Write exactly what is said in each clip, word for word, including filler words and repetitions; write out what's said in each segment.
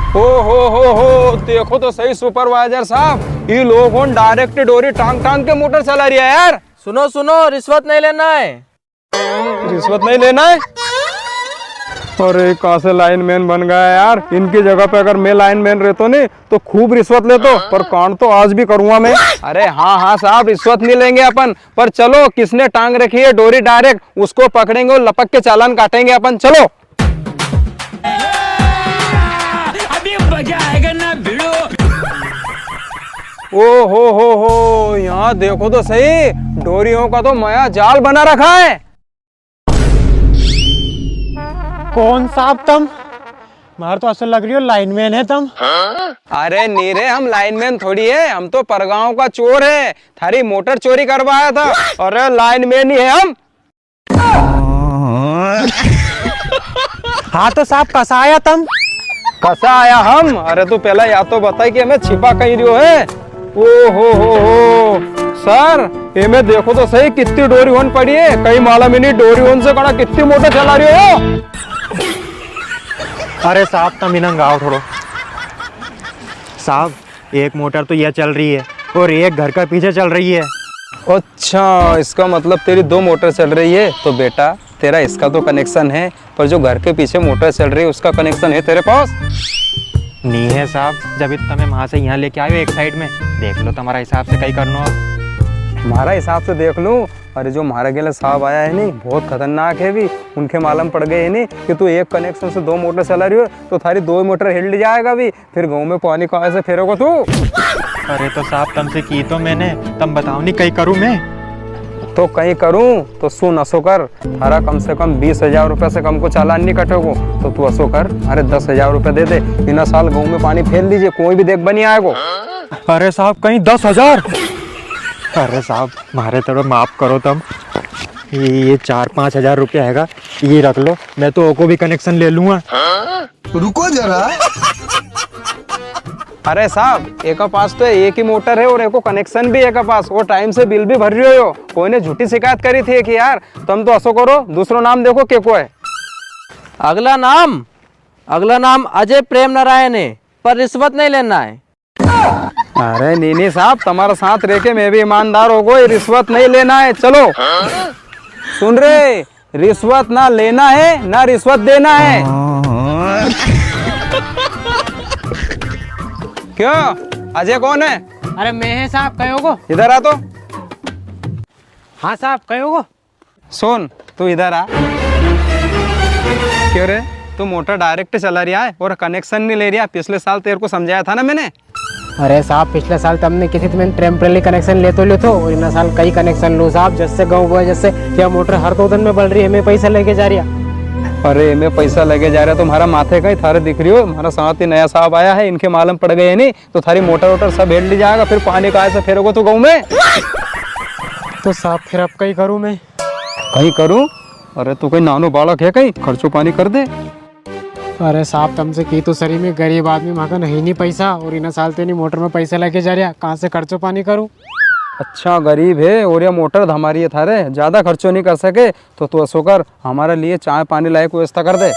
ओ हो हो हो, देखो तो सही सुपरवाइजर साहब, ये लोग होन डायरेक्ट डोरी टांग टांग के मोटर चला रिया है यार। सुनो सुनो, रिश्वत नहीं लेना है। रिश्वत नहीं लेना है? अरे, कहाँ से लाइनमैन बन गया यार। इनकी जगह पे अगर मैं लाइनमैन रहतो नी, तो खूब रिश्वत लेतो, पर कांड तो आज भी करूंगा मैं। अरे हाँ, हाँ साहब, रिश्वत नहीं लेंगे अपन, पर चलो, किसने टांग रखी है डोरी डायरेक्ट, उसको पकड़ेंगे और लपक के चालान काटेंगे अपन। चलो। अभी मजा आएगा ना भिड़ो। ओ हो हो हो, यहाँ देखो तो सही, डोरियों का तो मया जाल बना रखा है। कौन साहब तम? मार तो असो लग रियो लाइनमैन है तम। अरे नी रे, हम लाइनमैन थोड़ी है, हम तो परगांव का चोर है, थारी मोटर चोरी करवा आया था। अरे लाइनमैन ही है हम। हाँ तो साहब, कसा आया तम? कसा आया हम? अरे तू पहला या तो बता कि हमें छिपा कहीं रियो है। ओ हो हो हो सर, इमे देखो तो सही, कितनी डोरी होन पड़ी है। कहीं मालूम ही नी, डोरी होन से कड़ा कितनी मोटर चला रियो हो। अरे साहब, तम इन्हें गाओ थोड़ो। साहब, एक मोटर तो यह चल रही है और एक घर का पीछे चल रही है। अच्छा, इसका मतलब तेरी दो मोटर चल रही है। तो बेटा, तेरा इसका तो कनेक्शन है, पर जो घर के पीछे मोटर चल रही है, उसका कनेक्शन है तेरे पास? नहीं है साहब, जब इतना मैं वहां से यहाँ लेके आयो एक साइड में, देख लो तुम्हारा हिसाब से कई करनो। हमारा हिसाब से देख लूं? अरे, जो हमारा गेला साहब आया है नी, बहुत खतरनाक है भी। उनके मालूम पड़ गए है नी कि तू एक कनेक्शन से दो मोटर चला रही हो, तो थारी दो मोटर हिल जाएगा भी। फिर गाँव में पानी कहाँ से फेरेगो तू? अरे तो साहब, तमसे की तो मैंने, तम बताओ नी, कई करूँ मैं? तो कई करूँ तो सुन, असो कर, थारा कम से कम बीस हजार रुपया से कम को चालान नी कटेगो, तो तू असो कर, अरे दस हजार रुपया दे दे, इना साल गाँव में पानी फेर लीजे, कोई भी देखबा नी आएगो। अरे साहब, कई दस हजार? अरे साहब, मारे थोड़ा माफ करो तम, ये, ये चार पाँच हजार रुपया हैगा, ये रख लो, मैं तो ओको भी कनेक्शन ले लूंगा। रुको जरा। अरे साहब, एका पास तो एक ही मोटर है और एको कनेक्शन भी है एका पास, और टाइम से बिल भी भर रियो हो। कोई ने झूठी शिकायत करी थी कि यार, तम तो असो करो, दूसरो नाम देखो के को है। अगला नाम, अगला नाम अजय प्रेम नारायण है, पर रिश्वत नहीं लेना है। अरे नी नी साहब, तमारे साथ रह के मैं भी ईमानदार हो गयो, रिश्वत नहीं लेना है, चलो। सुन रे, रिश्वत ना लेना है, ना रिश्वत देना है। क्यों, अजय कौन है? अरे मैं है साहब, कहो को। इधर आ तो। हाँ साहब, कहो को। सुन, तू इधर आ। क्यों रे, तू मोटर डायरेक्ट चला रिया है और कनेक्शन नहीं ले रिया? पिछले साल तेरे को समझाया था ना मैंने। अरे साहब, पिछले साल तमने किसी तो मैंने टेम्परेरी कनेक्शन ले तो लियो थो, और इना साल कई कनेक्शन लूं साहब, जैसे गाँव हुआ, जैसे क्या मोटर हर दो दिन में बल रही है, मैं पैसा लेके जा रिया। अरे, मैं पैसा लेके जा रिया, तुम्हारा माथे का ही थारे दिख रही हो, हमारा साथ ही नया साहब आया है, इनके मालूम पड़ गए नहीं, तो थारी मोटर वोटर सब हेड ली जाएगा, फिर पानी काय से फेरोगो तू गाँव में? तो साहब, फिर अब कई करूँ मैं? कई करूँ? अरे, तू कोई नानो बालक है, कई खर्चो पानी कर दे। अरे साहब, तमसे की तो सरी, मैं गरीब आदमी, माका नहीं, नहीं पैसा, और इना साल तेनी मोटर में पैसा लेके जा रिया, कहाँ से खर्चो पानी करूँ? अच्छा, गरीब है और या मोटर धमारी है थारे, ज्यादा खर्चो नहीं कर सके, तो तू असो कर, हमारे लिए चाय पानी लायक व्यवस्था कर दे।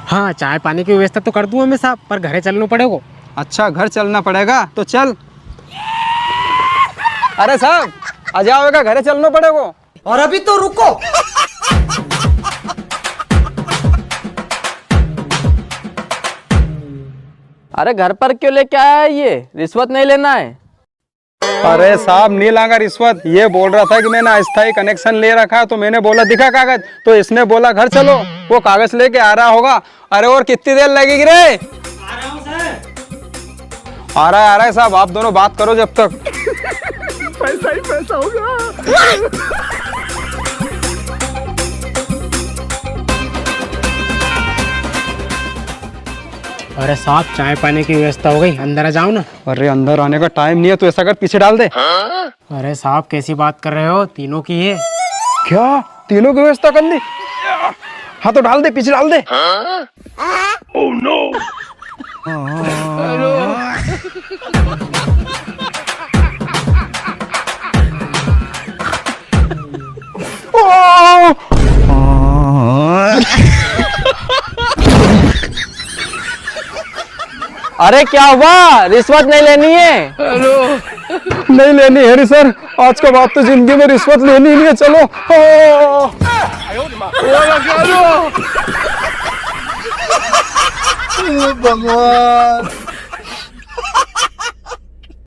हाँ, चाय पानी की व्यवस्था तो कर दूंगा मैं साहब, पर घरे चलना पड़ेगो। अच्छा, घर चलना पड़ेगा, तो चल। अरे साहब, आ जाओ, का घरे चलना पड़ेगो। और अभी तो रुको। अरे, घर पर क्यों लेके आया है ये? रिश्वत नहीं लेना है? अरे साहब, नी लांगा रिश्वत। ये बोल रहा था कि मैंने अस्थायी कनेक्शन ले रखा है, तो मैंने बोला, "दिखा कागज।" तो इसने बोला, "घर चलो।" वो कागज लेके आ रहा होगा। अरे, और कितनी देर लगेगी रे? आ रहा हूँ सर। आ रहा है, आ रहा है साहब, आप दोनों बात करो जब तक। पैसा ही पैसा होगा। अरे साहब, चाय पानी की व्यवस्था हो गई, अंदर आ जाओ ना। अरे, अंदर आने का टाइम नहीं है, तू ऐसा कर, पीछे डाल दे। अरे साहब, कैसी बात कर रहे हो? तीनों की है। क्या? तीनों की व्यवस्था कर ली? हाँ, तो डाल दे, पीछे डाल दे। Oh no! अरे क्या हुआ, रिश्वत नहीं लेनी है? नहीं लेनी है री सर, आज का बाद तो जिंदगी में रिश्वत लेनी ही नहीं है। चलो। हाँ। भगवान।